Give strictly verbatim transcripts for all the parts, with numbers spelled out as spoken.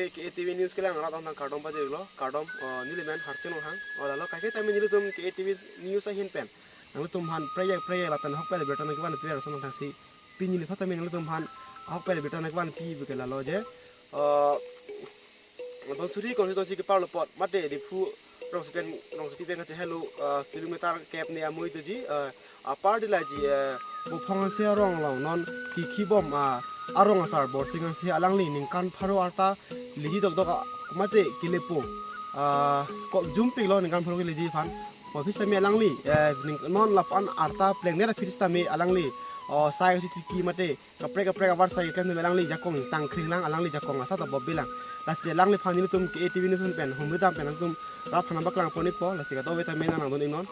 K A T V News kelang arat nang kardom pajirlo, kardom, eh, neli men Harsing Ronghang. O lalo kaike tame nelitum K A T V News ahin pen nanglitum aphan phraya phraya lapen ahokpet abirta nangkevan phraya ason thangsi pini neli phatame nanglitum aphan ahokpet abirta nangkevanpi puke lalo je, eh, Dhansiri constituency keparlo apot mate Diphu rongsopi pen, rongsopi pen kachehelo, eh, kilometer kep ne amui tuji, eh, apar dilaji, eh, Bophong Hanse arong along non kikhibom, ah, arong asar Borsing Hanse alangli ningkan pharo arta leji dokdok, ah, mate kelepo, ah, ko jumpi lo ningkan pharo keleji aphan. Office tame alangli, eh, ning-, non lapu-an arta plengdet aphi tame alangli, oh, sai kasi tiki mate kaprek kaprek abar sai keklem alangli jakong tangkring lang, alangli jakong asat abob bilang. Lasi alangliphan nelitum K A T V News pen humri dam pen nangtum rap hana baklang pon-ikpo, lasi kadokave tame nang nangdun-iknon.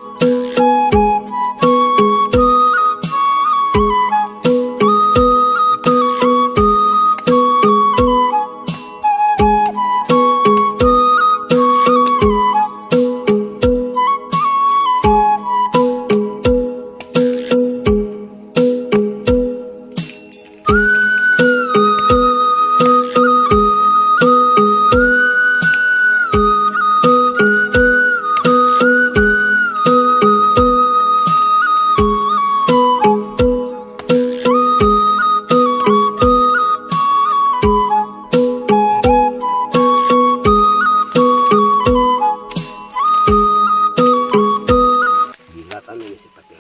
Bilat anu ni si pakai.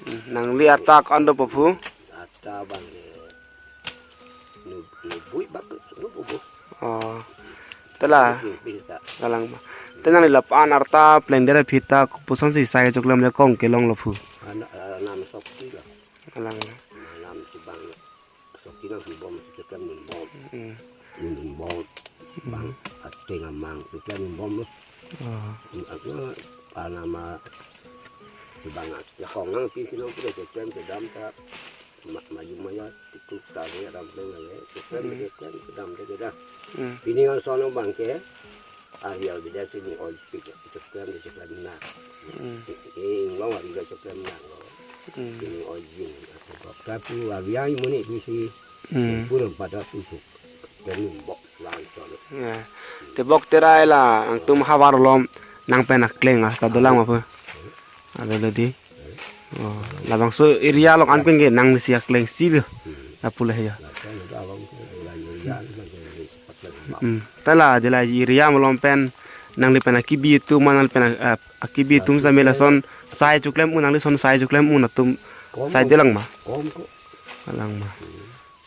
Hmm, nangli arta ko-an dopo phu? Arta bang, eh, nu, nubui bak, nubu bu. Oh. Tela. Nubui ta. Kalang ma. Te nangli lapu-an arta plengdet aphi ta kopuson si sai choklem jakong kelonglo phu? Ana, ana nam sok ti lo. Kalang ma. Ana nam si bang. Sok ti nang si bom si choklem nunbom. Hmm. Nunbom. Bang ateng amang choklem nunbom lo. Oh. Arta nama si bang jakong nangpi si nang pura choklem kedam ta ma-, maju maya tituk ta le ram pleng le choklem Hmm. choklem kedam te kedam. Hmm. Pini ngan sono bang ke, ah, ya bida si ni oi pik choklem choklem nak. Hmm. Eh, inglong ari ga choklem nak lo. Hmm. Pini oi jin. Tapi avian muni bisi Hmm. pulang pada tusuk. Dan bok lang sono. Ya. Te bok terai la nangtum havar along nang pen akleng asta dolang ma phu? Ada lodi. Oh, labangso area along anpeng ke nangsi akleng si lo. Apule ya. Hmm. Tela jela area malom pen nangli pen akibi atum ma nangli pen, eh, akibi atum sa mela son sai choklem un nangli son sai choklem un atum Kom sai ko. Delang ma? Kom ko. Alang ma. Hmm.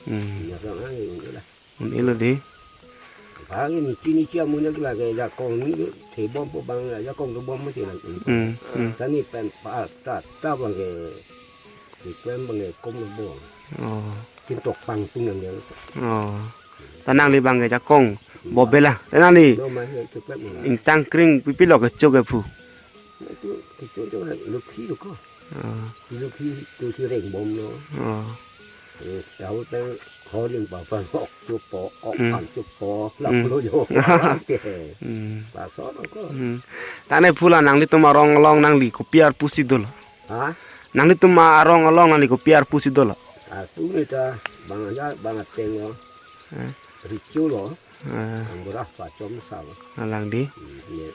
Hmm. Ya, kan, ah, ini lah. Un-elo di. Bang ini chini chia munya gila ke jakong ni thebom po bang jakong dobom mati lang. Hmm, hmm. Tani pen pa ta ta bang ke, di pen bang ke kom dobom. Oh. Kintok pang pun yang dia. Oh. Ta nangli bang ke jakong bobela. Ta nangli No mah ya cukup mah. Ingtang kring pipi lo ke chok ke phu. Itu, itu juga lukhi lo ko. Oh. Lukhi tu si reng bom lo. Oh. Eh, tahu tang horing papa ok chupo, ok Hmm. Pan chupo, Hmm. Laplo jo. Oke. Hmm. Paso lo ko. Hmm. Ta ne phu la nanglitum arong along nangli kopi arpu si dolo? Ha? Nanglitum arong along nangli kopi arpu si dolo? Arpu ni ta bang aja bang ateng lo. Eh. Richu lo. Eh. Ang berah pachom sa lo. Alang di. Hmm, ye.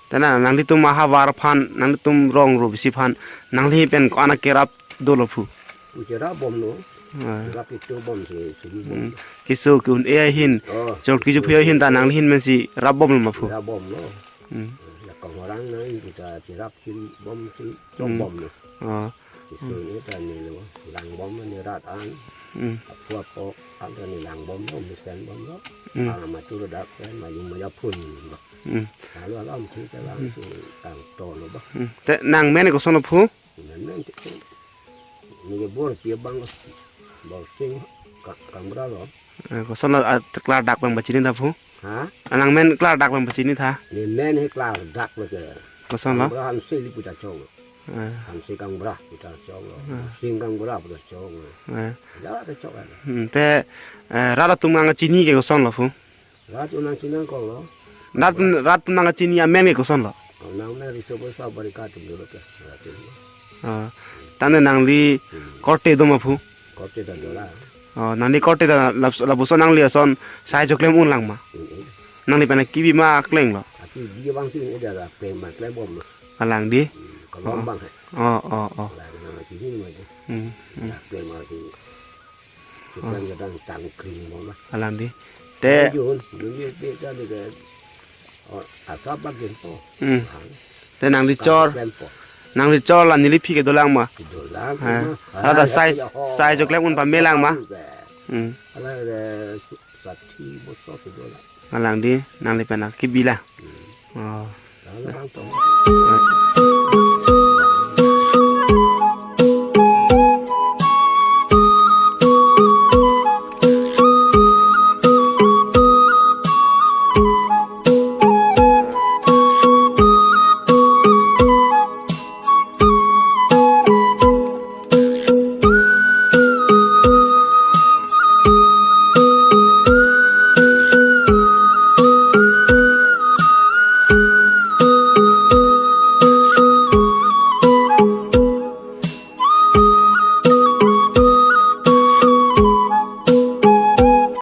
Tena nanglitum ahavar aphan, nanglitum rong ro bisi aphan, nangli pen ko-an akerap dolo phu? Uche rap bom lo. Ah. Rap itu bom si, si bom. Hmm. Kiso ke un-e ahin, Oh, chol kiju itu phu ahin ta nangli ahin men si rap bom lo ma phu? Rap bom lo. Hmm. Jakong orang nang kita si rap si bom si, Hmm. Bom lo. Oh. Kiso ini ta ni lo, lang bom ni rat an. Hmm. Apu apo, an ta ni lang bom lo, mesen bom lo. Hmm. Ang matur dak kan, mayu maya phun lo. Hmm. Lalu alam kita lang Hmm. si tang to lo ba. Hmm. Te nang men koson lo phu? Men men te. Ni bor pi bang lo. Bor sing ka-, kamra lo. Eh, koson lo, ah, klardak bang pachini tha phu? Ha? Anang men klardak bang pachini tha? Ni men he klardak lo ke. Koson lo? Kamra Hanse li puta chong. Eh. Hanse kamra puta chong lo. Eh. Sing kamra puta chong lo. Eh. Ya ta chong lo. Hmm, te, eh, rat atum nangchini ke koson lo phu? Rat atum nangchini kong lo. Rat, rat atum nangchini amen ke koson lo? Nang men riso bo sa bari ka tum lo ke. Rat atum. Ah, tane nangli Hmm. korte do ma phu? Korte ta do la. Oh, nangli korte ta lap-, lapuson nangli ason sai choklem un lang ma? Hmm. Nangli pen kebi ma akleng lo? Kebi abang si udah lah, klem ma, klembom lo. Alang dei. Hmm, kalau Oh. Bang, eh. Oh, oh, oh. Lah, nang kini ma dei. Hmm, hmm. Lah, klem ma si. Kita Oh. Kadang tangkring mo ma. Alang dei. Te Jun, dun ye pe ta dei ke. Oh, asap bak jin po. Hmm. Te nangli chor. Klem po. Nangli chor la neliphi kedo lang ma? Kedo lang, Ha. ma. Ada Ah, sai, ya, ya, oh. Sai choklem un pame lang ma? Itu ke. Hmm. Ala, eh, sati bosok kedo lang. Alang dei, nangli pen kebi la. Hmm. Oh. Ala bang tong.